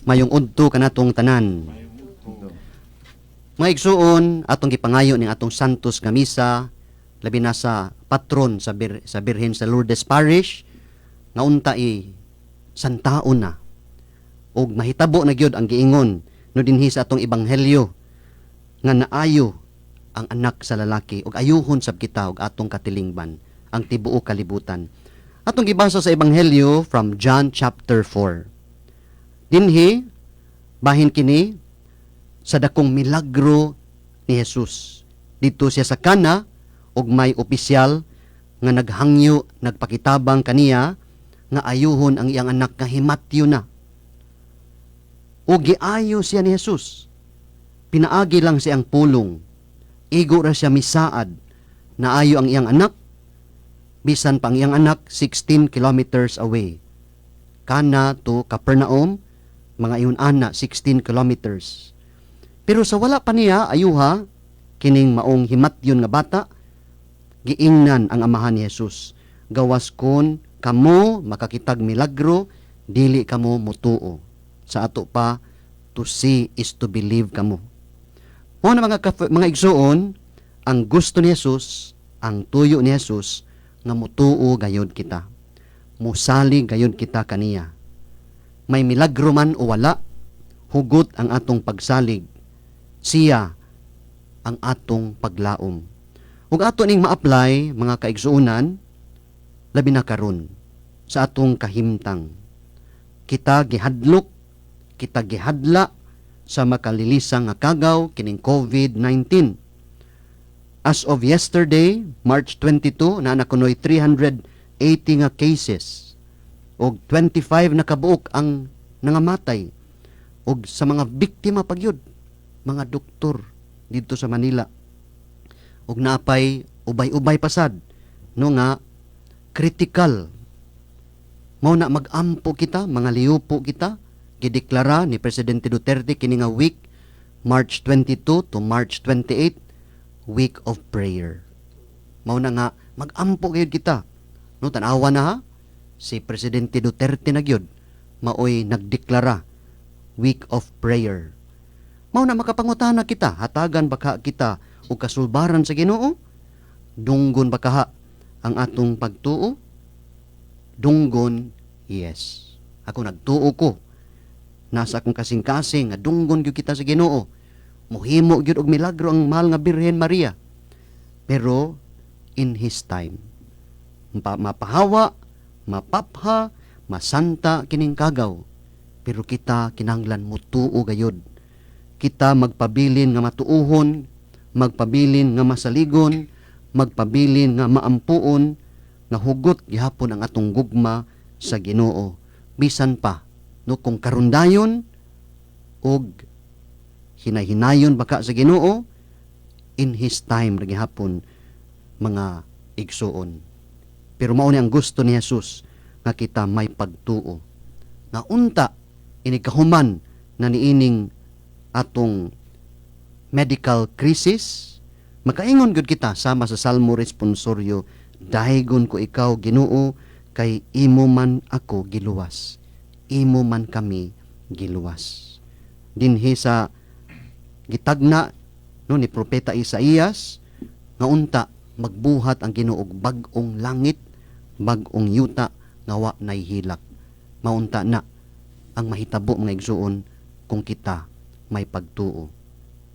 Mayong udto kanatong tanan. Mga igsuon, atong gipangayo ning atong Santos nga misa, labi na sa patron sa Birhen sa Lourdes Parish, nga unta i santaon na ug mahitabo na gyud ang giingon no dinhi sa atong ebanghelyo nga naayo ang anak sa lalaki ug ayuhon sab kita ug atong katilingban ang tibuok kalibutan. Atong gibasa sa ebanghelyo from John chapter 4. Dinhi bahin kini sa dakong milagro ni Jesus. Dito siya sa Kana ug may opisyal nga naghangyo, nagpakitabang kaniya nga ayuhon ang iyang anak nga himatyo na. Ug giayo siya ni Jesus. Pinaagi lang siyang pulong. Igo ra siya misaad. Naayo ang iyang anak. Bisan pa ang iyang anak 16 kilometers away. Kana to Capernaum, mga iyon ana 16 kilometers. Pero sa wala pa niya ayuha kining maong himatyon nga bata, giingnan ang amahan ni Jesus. Gawas kon kamo makakitag milagro, dili kamo mutuo. Sa ato pa, to see is to believe kamo. Mao na mga igsuon, ang gusto ni Jesus, ang tuyo ni Jesus nga mutuo gayod kita. Musalig gayod kita kaniya. May milagro man o wala, hugot ang atong pagsalig. Siya ang atong paglaom. Ug ato ning ma-apply, mga kaigsuonan, labi na karon sa atong kahimtang. Kita gihadlok, kita gihadla sa makalilisang nga kagaw kining COVID-19. As of yesterday, March 22, naa na kunoy 380 nga cases og 25 na kabuok ang nangamatay, og sa mga biktima pagyud mga doktor dito sa Manila, ug naapay ubay-ubay pasad no nga critical. Mao na mag-ampo kita, mga liupo kita. Gideklara ni Presidente Duterte kini nga week, March 22 to March 28, week of prayer. Mao na nga mag-ampo gayud kita no. Tan-awa na ha, si Presidente Duterte na gyud maoy nagdeklara, week of prayer. Mao na makapangutana kita, hatagan ba ka kita og kasulbaran sa Ginoo? Dunggon ba kaha ang atong pagtuo? Dunggon, yes. Ako nagtuo ko. Nasa akong kasing-kasing nga dunggon gyud kita sa Ginoo. Muhimo gyud og milagro ang mahal nga Birhen Maria. Pero in His time. Mapahawa, mapapha, masanta kining kagaw. Pero kita kinahanglan mutuo gayud. Kita magpabilin nga matuuhon, magpabilin nga masaligon, magpabilin nga maampuon, nga hugot gihapon ang atong gugma sa Ginoo. Bisan pa no kung karundayon og hinay-hinayon baka sa Ginoo, in His time ra gihapon, mga igsuon. Pero mao ni ang gusto ni Jesus nga kita may pagtuo. Nga unta ini kahuman na niining atong medical crisis, makaingon gyud kita sama sa Salmo responsorio, "Daygon ko ikaw, Ginoo, kay imo man ako giluwas." Imo man kami giluwas. Dinhi sa gitagna no ni propeta Isaías nga unta magbuhat ang Ginoo og bag-ong langit, bag-ong yuta nga wa nay hilak. Maunta na ang mahitabo, mga igsuon, kung kita may pagtuo.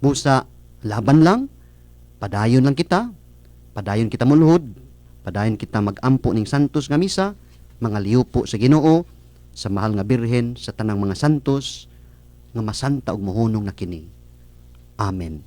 Busa laban lang, padayon lang kita, padayon kita muluhod, padayon kita magampo ning santos nga misa, mga liupo sa Ginoo, sa mahal nga Birhen, sa tanang mga santos, nga masanta ug mohunong na kini. Amen.